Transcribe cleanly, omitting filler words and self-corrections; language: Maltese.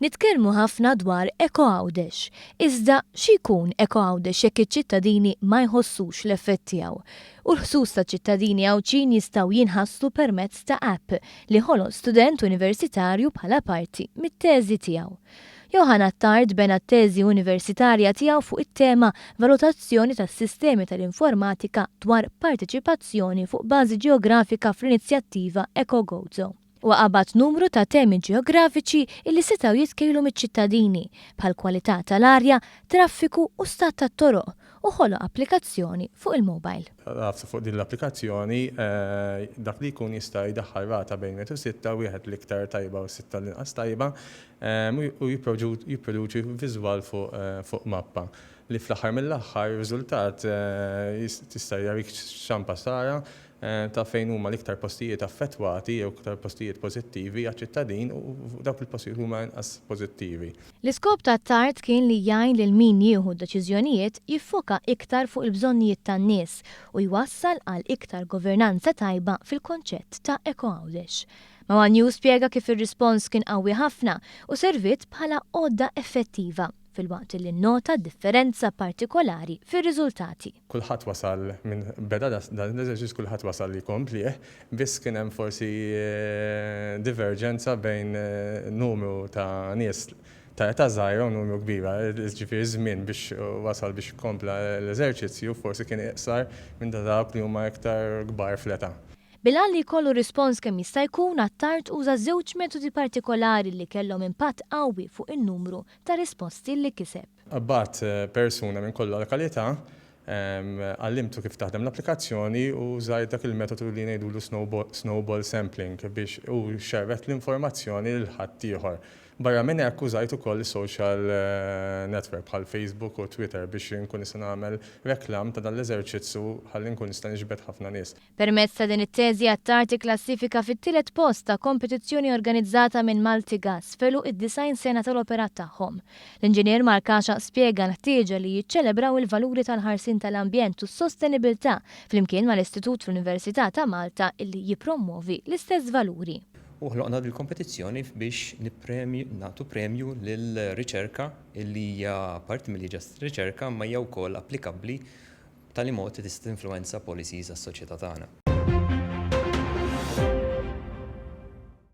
Nitkellmu ħafna dwar Eko Għawdex. Iżda xi jkun Eko Għawdex jekk iċ-ċittadini ma jħossux l-effett tiegħu? U l-ħsus taċ-ċittadini Għawdxin jistgħu jinħassu permezz ta' app li ħoloq student universitarju bħala parti mit-teżi tiegħu. Johann Attard bena t-teżi universitarja tiegħu fuq it-tema Valutazzjoni tas-sistemi tal-informatika dwar parteċipazzjoni fuq bażi ġeografika fl-inizjattiva Eko Gozo. Huwa qabad numru ta' temi ġeografiċi illi setgħu jitkejlu miċ-ċittadini, bħall-kwalità tal-arja, traffiku u stat tat-toroq, u ħoloq applikazzjoni fuq il-mobile. Għafsa fuq din l-applikazzjoni, dak li jkun jista' jdaħħal rata bejn wieħed u sitta, wieħed l-iktar tajba u sitta l-inqas tajba, u jipproduċi viżwal fuq mappa li fl-aħħar mill-aħħar ir-riżultat tista' jarik x'stampa tara ta' fejn huma l-iktar postijiet affettwati jew iktar postijiet pożittivi għaċ-ċittadin u dawk il-postijiet huma inqas pożittivi. L-iskop ta' Attard kien li jgħin lil min jieħu d-deċiżjonijiet jiffoka iktar fuq il-bżonnijiet tan-nies u jwassal għal iktar governanza tajba fil-konċett ta' Eko Għawdex. Ma' one News spjega kif ir-rispons kien qawwi ħafna u serviet bħala għodda effettiva, filwaqt li nnota differenza partikolari fir-riżultati. Kulħadd wasal minn beda dan l-eżerċizzju kulħadd wasal li jkomplih, biss kien hemm forsi diverġenza bejn numru ta' nies ta' età żgħira u numru kbira, jiġifieri ż-żmien biex wasal biex kompla l-eżerċizzju forsi kien iqsar minn ta' dawk li huma iktar kbar fl-età. Bil-għan li jkollu rispons kemm jista' jkun, Attard uża żewġ metodi partikolari li kellhom impatt qawwi fuq in-numru ta' risposti li kiseb. Qbadt persuna minn kull lokalità, għallimtu kif taħdem l-applikazzjoni u użajt dak il-metodu li ngħidulu snowball sampling biex hu jxerred l-informazzjoni lil ħaddieħor. Barra minn hekk użajt ukoll is-social network bħal Facebook u Twitter biex inkun nista' nagħmel reklam ta' dan l-eżerċizzu ħalli nkun nista' niġbed ħafna nies. Permezz ta' din it-teżi Attard ikklassifika fit-tielet post ta' kompetizzjoni organizzata minn Maltigas f'għeluq id-90 sena tal-operat tagħhom. L-Inġinier Mark Għaxaq spjega l-ħtieġa li jiċċelebraw il-valuri tal-ħarsien tal-ambjent u s-sostenibilità flimkien mal-Istitut fl-Università ta' Malta illi jippromwovi l-istess valuri. U ħloqna dil-kompetizzjoni biex nagħtu premju lil riċerka li hija parti milli just riċerka imma hija wkoll applikabbli b'tali mod li tista' tinfluwenza policies għas-soċjetà tagħna.